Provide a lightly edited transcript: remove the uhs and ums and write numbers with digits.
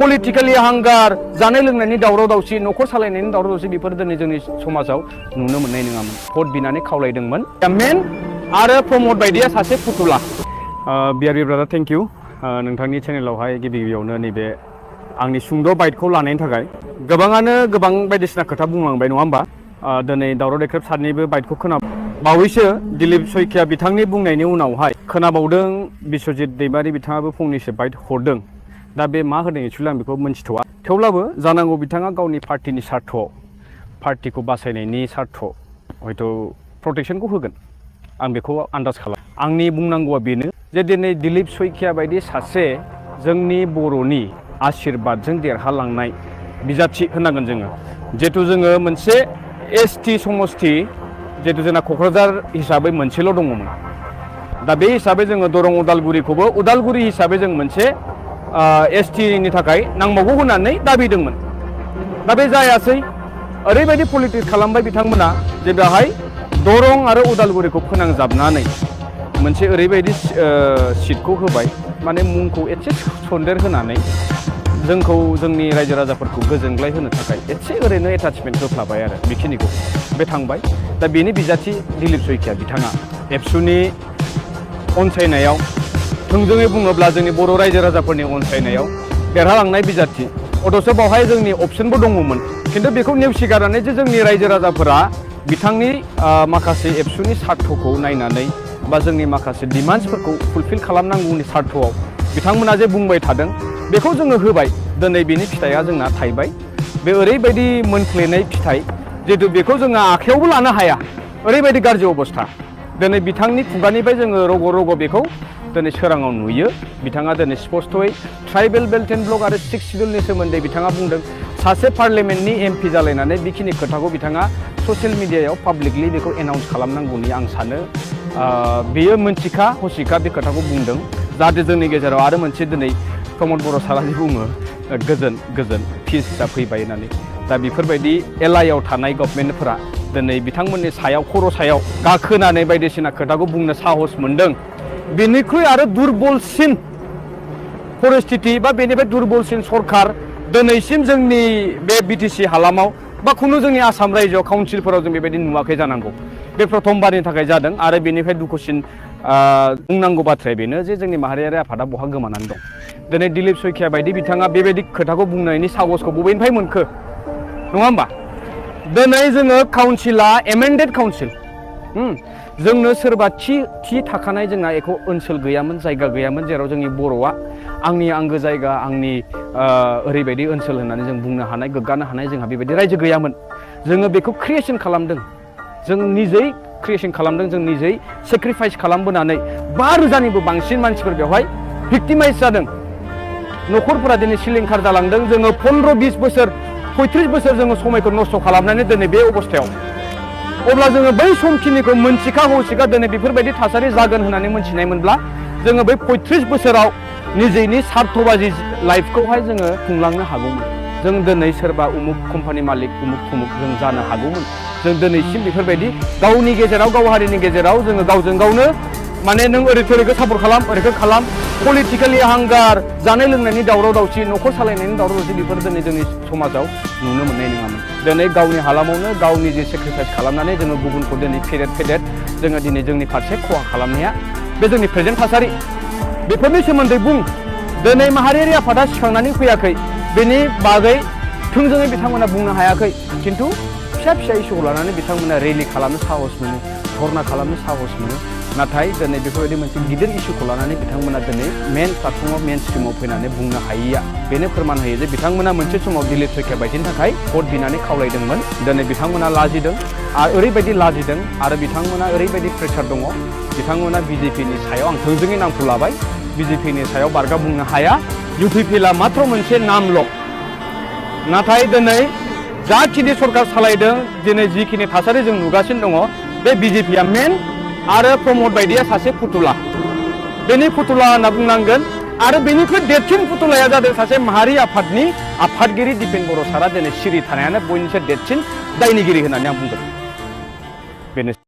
politically हांगार जानाय लोंनायनि दावराव दावसि न'खर सालायनायनि दावराव दावसि बेफोर दिनै जोंनि समाजाव नुनो मोननाय नङामोन भट बिनानै खावलायदोंमोन मेन आरो प्रमद बायदिया सासे फुथुला बिआरबि ब्रादार थेंक इउ नोंथांनि चेनेलावहाय गिबि गिबियावनो नैबे आंनि सुंद' बाइटखौ लानायनि थाखाय गोबाङानो गोबां बायदिसिना खोथा बुंलांबाय नङा होमबा दिनै दावराव देख्रेब सारनिबो बाइटखौ बावैसो दिलीप शइकिया बिथांनि बुंनायनि उनावहाय खोनाबावदों बिश्वजित दैमारि बिथाङाबो फंनैसो बाइट हरदों दा बे मा होदों एक्चुअलि आं बेखौ मोनथिथ'आ थेवब्लाबो जानांगौ बिथाङा गावनि पार्टिनि सार्थ'आव पार्टिखौ बासायनायनि सार्थ' हयथ' प्रटेक्शनखौ होगोन आं बेखौ आन्दाज खालाम आंनि बुंनांगौआ बेनो जे दिनै दिलीप शइकिया बायदि सासे जोंनि बर'नि आशीर्बादजों देरहालांनाय बिजाथि होनांगोन जोङो जिहेतु जोङो मोनसे एसटि समस्ति जिहेतु जोंना क'क्राझार हिसाबै मोनसेल' दङमोन दा बे हिसाबै जोङो दरं उदालगुरिखौबो उदालगुरि हिसाबै जों मोनसे एसटिनि थाखाय नांबावगौ होननानै दाबिदोंमोन दा बे जायासै ओरैबायदि पलिटिक्स खालामबाय बिथांमोना जे बेवहाय दरं आरो उदालगुरिखौ फोनांजाबनानै मोनसे ओरैबायदि सिटखौ होबाय माने मुंखौ एसे सन्देर होनानै जोंखौ जोंनि रायजो राजाफोरखौ गोजोनग्लाय होनो थाखाय एसे ओरैनो एटाचमेन्ट होफ्लाबाय आरो बेखिनिखौ बे थांबाय दा बेनि बिजाथि दिलीप शइकिया बिथाङा एबसुनि अनसायनायाव थोंजोङै बुङोब्ला जोंनि बर' रायजो राजाफोरनि अनसायनायाव देरहालांनाय बिजाथि अथ'स' बावहाय जोंनि अपसनबो दङमोन खिन्थु बेखौ नेवसिगारनानै जे जोंनि रायजो राजाफोरा बिथांनि माखासे एबसुनि सार्थ'खौ नायनानै बा जोंनि माखासे डिमान्ड्सफोरखौ फुलफिल खालामनांगौनि सार्थ'आव बिथांमोना जे बुंबाय थादों बेखौ जोङो होबाय दिनै बेनि फिथाइया जोंना थाइबाय बे ओरैबायदि मोनफ्लेनाय फिथाइ जिहेतु बेखौ जोङो आखायावबो लानो हाया ओरैबायदि गाज्रि अबस्था दिनै बिथांनि खुगानिफ्राय जोङो रग' रग' बेखौ दिनै सोराङाव नुयो बिथाङा दिनै स्पस्थ'यै ट्राइबेल बेल्ट एन्ड ब्लक आरो 6 शिड्युलनि सोमोन्दै बिथाङा बुंदों सासे पार्लियामेन्टनि एमपि जालायनानै बेखिनि खोथाखौ बिथाङा ससियेल मिडियायाव पाब्लिकलि बेखौ एनाउन्स खालामनांगौनि आं सानो बेयो मोनथिखा हसिखा बे खोथाखौ बुंदों जाहाथे जोंनि गेजेराव आरो मोनसे दिनै प्रमद बर' सारानि बुङो गोजोन गोजोन पिसआ फैबाय होननानै दा बेफोरबायदि एलआइआव थानाय गभर्नमेन्टफोरा दिनै बिथांमोननि सायाव खर' सायाव गाखोनानै बायदिसिना खोथाखौ बुंनो साहस मोन्दों बेनिख्रुइ आरो दुरबलसिन परिस्थिति बा बेनिफ्राय दुरबलसिन सरकार दिनैसिम जोंनि बे बिटिसि हालामाव बा खुनु जोंनि आसाम रायजोआव काउन्सिलफोराव जों बेबायदि नुवाखै जानांगौ बे प्रथमबारनि थाखाय जादों आरो बेनिफ्राय दुखुसिन बुंनांगौ बाथ्राया बेनो जे जोंनि माहारियारि आफादा बहा गोमानानै दं दिनै दिलीप शइकिया बायदि बिथाङा बेबायदि खोथाखौ बुंनायनि साहसखौ बबेनिफ्राय मोनखो नङा होमबा दिनै जोङो काउन्सिला एमेन्डेड काउन्सिल जोंनो सोरबा थि थाखानाय जोंहा एख' ओनसोल गैयामोन जायगा गैयामोन जेराव जोंनि बर'आ आंनि आंगो जायगा आंनि ओरैबायदि ओनसोल होननानै जों बुंनो हानाय गोग्गानो हानाय जोंहा बेबायदि रायजो गैयामोन जोङो बेखौ क्रिएसन खालामदों जों निजै क्रिएसन खालामदों जों निजै सेक्रिफाइस खालामबोनानै 5,000निबो बांसिन मानसिफोर बेवहाय भिक्टिमाइज जादों न'खरफोरा दिनै सिलिंखार जालांदों जोङो 15-20 बोसोर 35 बोसोर जोङो समायखौ नस्थ' खालामनानै दिनै बे अबस्थायाव अब्ला जोङो बै समखिनिखौ मोनथिखा हसिखा दिनै बेफोरबायदि थासारि जागोन होननानै मोनथिनायमोनब्ला जोङो बै 35 बोसोराव निजेनि सार्थबाजि लाइफखौहाय जोङो खुंलांनो हागौमोन जों दिनै सोरबा उमुक कम्पानि मालिक उमुक थुमुक जों जानो हागौमोन जों दिनैसिम बेफोरबायदि गावनि गेजेराव गाव हारिनि गेजेराव जोङो गावजों गावनो माने नों ओरैखौ सापर्ट खालाम ओरैखौ खालाम पलिटिकेलि हांगार जानाय लोंनायनि दावराव दावसि न'खर सालायनायनि दावराव दावसि बेफोर दिनै जोंनि समाजाव नुनो मोननाय नङामोन दिनै गावनि हालामावनो गावनि जे सेक्रिफाइस खालामनानै जोङो गुबुनखौ दिनै फेदेर जोङो दिनै जोंनि फारसे खहा खालामनाया बे जोंनि प्रेजेन्ट थासारि बेफोरनि सोमोन्दै बुं दिनै माहारियारि आफादा सिखांनानै फैयाखै बेनि बागै थोंजोङै बिथांमोना बुंनो हायाखै खिन्थु फिसा फिसा इस्युखौ लानानै बिथांमोना रेलि खालामनो साहस मोनो धरना खालामनो साहस मोनो नाथाय दिनै बेफोरबायदि मोनसे गिदिर इस्युखौ लानानै बिथांमोना दिनै मेन प्लेटफर्माव मेन स्ट्रिमाव फैनानै बुंनो हायैया बेनो फोरमान होयो जे बिथांमोना मोनसे समाव दिलीप शइकिया बायदिनि थाखाय भट बिनानै खावलायदोंमोन दिनै बिथांमोना लाजिदों आरो ओरैबायदि लाजिदों आरो बिथांमोना ओरैबायदि प्रेसार दङ बिथांमोना बिजेपिनि सायाव आं थोंजोङै नामखौ लाबाय बिजेपिनि सायाव बारगा बुंनो हाया इउपिपिएलआ मात्र मोनसे नामल' नाथाय दिनै जाखिनि सरकार सालायदों दिनै जिखिनि थासारि जों नुगासिनो दङ बे बिजेपिया मेन आरो प्रमद बायदिया सासे फुथुला बेनि फुथुला होनना बुंनांगोन आरो बेनिख्रुइ देरसिन फुथुलाया जादों सासे माहारि आफादनि आफादगिरि दिपेन बर' सारा दिनै सिरि थानायानो बयनिख्रुइ देरसिन दायनिगिरि होननानै आं बुंगोन बेनो